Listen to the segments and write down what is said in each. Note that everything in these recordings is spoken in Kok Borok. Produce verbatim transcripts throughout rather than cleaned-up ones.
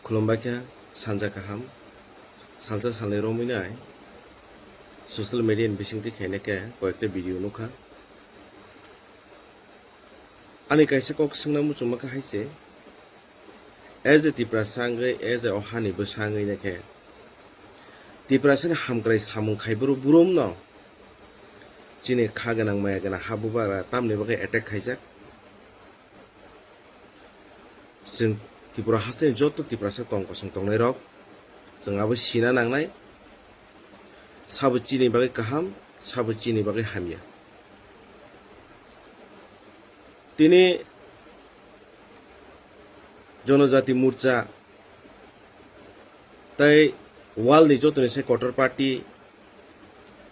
Khulumbai kha, sanja kaham. Salsa salnwi romwi nai social media ni bisingtwi khaina khe koyekta video nukha. Ani kaisa kok swngna muchungma kha hai se, as a Tiprasa wngwi, as a o hani bwsa wngwi nai khe Tiprasa ni hamkrai samung khai buru burum no chini kha gwnang maya gwnang ha bubagra tamni bagwi attack khaijak. Chwng Tripura hasteni joto Tiprasa tong kosong tongnairok, chwng abo sina nangnai, sabo chini bagwi kaham, sabo chini bagwi hamya. Tini Jonojati Morcha tei world ni jotoni se kotor party,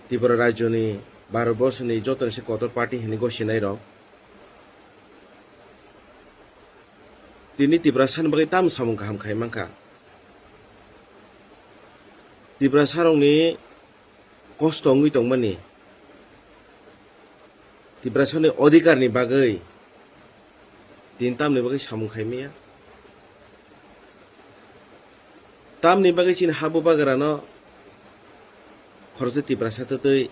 Tripura rajyoni, Bharat borsoni jotoni se kotor party hinwi gosinairok tini Tiprasani bagwi tamo samung kaham khai mankha. Tiprasarokni kosto wngwi tongmani, Tiprasani odhikarni bagwi tini tamni bagwi samung khai maya. Tamni bagwi chini ha bubagrano khoroksa Tiprasa twtwi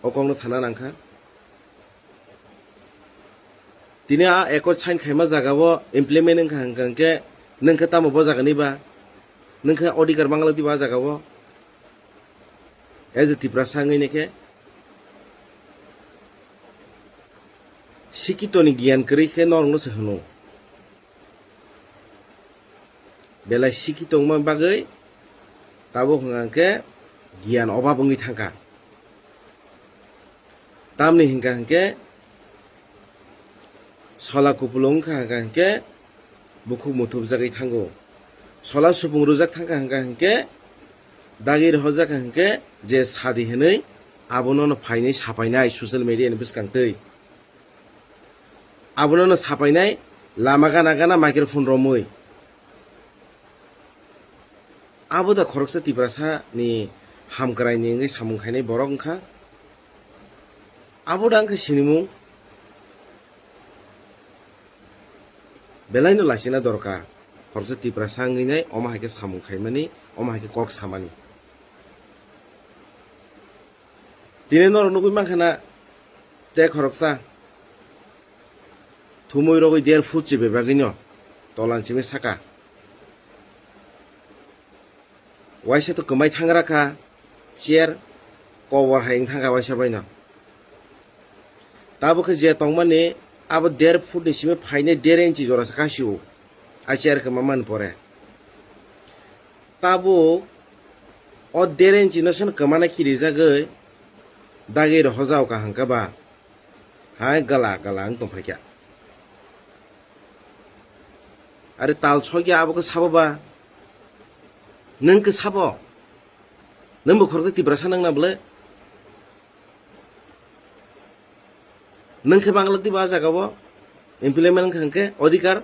o kokno sana nangkha. Tini a accord sign khaima jagao implement wngkha hwnkha hwnkhe nwng khe tamo bo jagani ba? Nwng khe odhikar manglak diba a jagao? As a Tiprasa wngwi nai khe sikitoni giyan kwrwi khe norokno se hwno. Belai sikhi tongma bagwi tabuk hwnkha hwnkhe giyan obab wngwi thangkha. Tamni hwnkha hwnkhe sola kupulung wngkha hwnkha hwnkhe bukhuk muthubjagwi thango. Sola supung rwjak thangkha hwnkha hwnkhe dagi rohorjak hwnkhe je sadi hwnwi abono no phainwi sapainai social media ni bwskang twi. Abono no sapainai lama gana gana microphone romwi. Abo da khoroksa Tiprasa ni hamkrai ni wngwi samung khainai borok wngkha. Abo da wngkha sinimung. Belai no lasina dorkar. Khoroksa Tiprasa wngwi nai omo hai khe samung khaimani, omo hai khe kok samani. Tini norok nugwi mankha na, tei khoroksa thumui rogwi der foot se bebagwino tolan simi saka. Waisa to kwmai thangra kha, chair kobor hai wng thangkha waisa baino. Tabuk khe je tongmani abo der foot ni simi phainai der inchi jora se kasio, a chair kwma man pore. Tabuk o der inchi no sano kwmana khirijagwi dagi rohorjao kaham khe ba hai gala gala wng tongphaikha. Are tal sokya abo khe sabo ba? Nwng khe sabo? Nwng bo khoroksa Tiprasa nang na bole? Nwng khe manglak diba a jagao? Implement wngkha hwnkhe odhikar?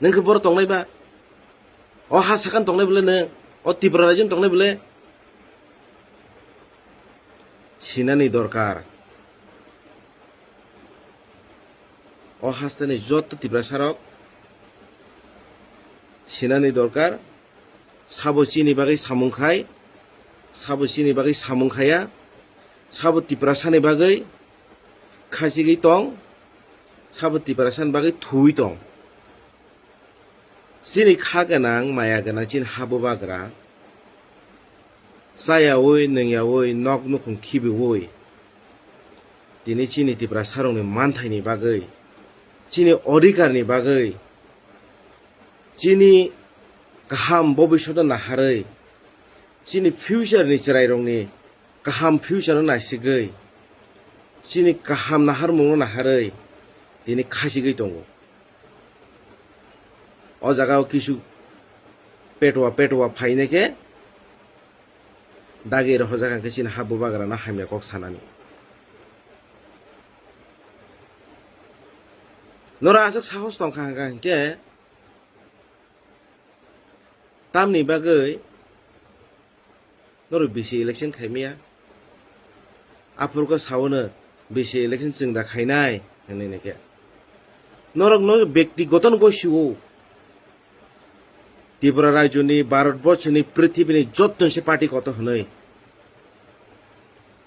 Nwng khe boro tongnai ba? O ha sakhan tongnai bole nwng? O Tripura rajyoni tongnai bole? Sinani dorkar. O hasteni joto Tiprasarok sinani dorkar. Sabo chini bagwi samung khai, sabo chini bagwi samung khaya, sabo Tiprasani bagwi khachigwi tong, sabo Tiprasani bagwi thuwi tong. Chini kha gwnang, maya gwnang chini ha bubagra chayaui, nwngyaui, nok nukhung khibiui tini chini Tiprasarokni manthaini bagwi, chini odhikarni bagwi, chini kaham bobiswtno naharwi, chini future ni chwrairokni kaham future no naisigwi, chini kaham naharmung no naharwi tini khachigwi tongo. O jaga o kisu petwa petwa phainai khe dagi rohorjak hwnkhe chini ha bubagra no hamya kok sanani. Norok aswk sahos tongkha hwnkha hwnkhe tamni bagwi norok bisi election khaimaya? Aphuru khe saono bisi election chwng da khainai hinwi nai khe. Norok no bektigoto no gosio. Tripura rajyoni, Bharat borchoni, prithibini jottoni se party kotor hwnwi.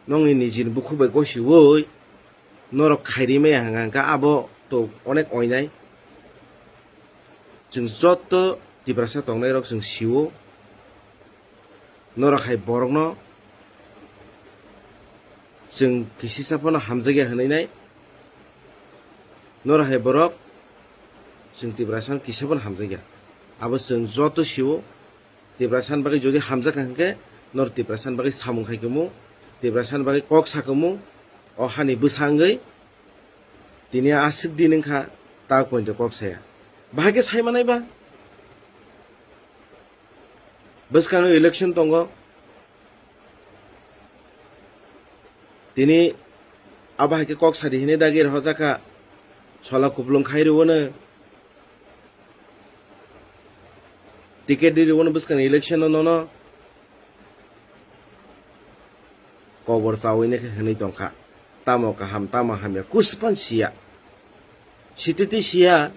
Nongni nijini bukhuk bai gosiui norok khairi maya hwnka hwnka abo to onek oinai. Chwng jotto Tiprasa tongnairok chwng sio. Norok hai borokno chwng kisisa phano hamjakya hwnwi nai. Norok hai borok chwng Tiprasa kisa phano hamjakya. Abo chwng jotto sio. Tiprasani bagwi jodi hamjak kha hwnkhe, nor Tiprasani bagwi samung khai kumu, Tiprasani bagwi kok sa kumu, o hani bwsa wngwi tini aswk din wngkha, ta pointe kok saya. Bahai khe sai manai ba? Bwskango election tongo. Tini abo hai khe kok sadi hinwi dagi rohorjakha, sola kupulung khai rwino. Ticket ri rwino bwskangni election no nono kobor chawi nai khe hwnwi tongkha. Tamo kaham, tamo hamya, kuspan siya. Sititi siya.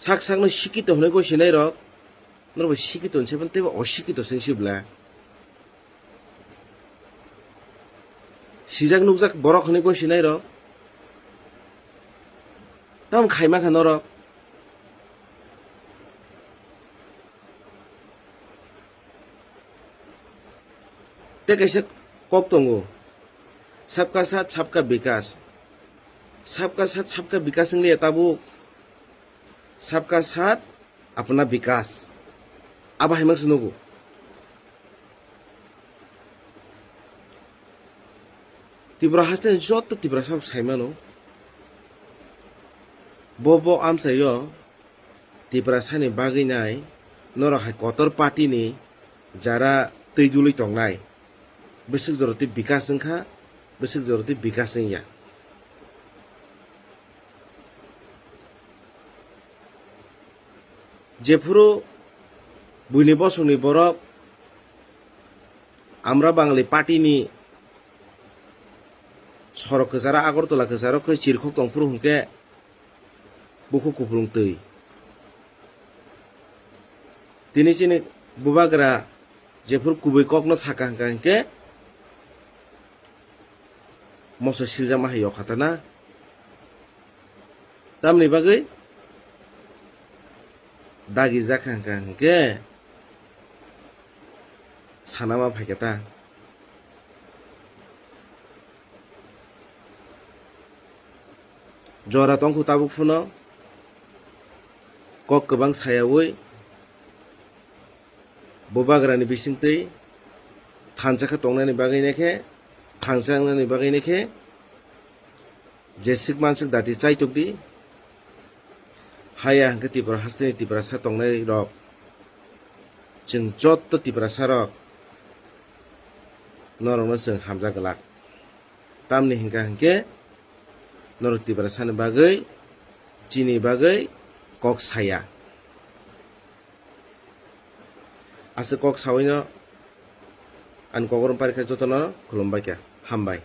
Sak sakno sikito hwnwi goi sinai rok. Norbo sikito hinse teibo osikito singsi bla. Sijak nukjak borok hwnwi goi sinai rok. Tamo khaima kha norok. Tei kaisa kok tongo. Sabka saath, sabka bikas. Sabka saath, sabka bikas wng liya tabuk. Sabka saath, apna bikas. Abo hai mangsa nugo. Tripura hasteni joto Tiprasa sai mano. Bo bo amchaio Tiprasani bagwi nai norok hai kotor party ni jara twi dului tongnai. Bwswk jora twi bikas wngkha, bwswk jora twi bikas wngya. Jephuru buini bosongni borok Amra Bangali party ni sorok kwcharo, Agartala kwcharo khe chirikhok tongphuru hwnkhe bukhuk kupulung twi. Tini chini bubagra jephuru kubui kokno saka hwnkha hwnkhe moso siljakma hai yokha ta na. Tamni bagwi dagi jak kha hwnkha hwnkhe sanama phaikha ta. Jora tongkhu tabuk phano kok kwbang sayaui bubagrani bisingtwi thansa khe tongnani bagwi nai khe, thansa wngnani bagwi nai khe, jeswk manswk dati chaitok di. Haya hwnkhe Tripura hasteni Tiprasa tongnai rok, chwng jotto Tiprasa rok norokno chwng hamjak glak. Tamni hwnkha hwnkhe norok Tiprasani bagwi, chini bagwi kok saya. Aswk kok sawino ani kokrwng parikha jotono khulumbai kha. Hambai.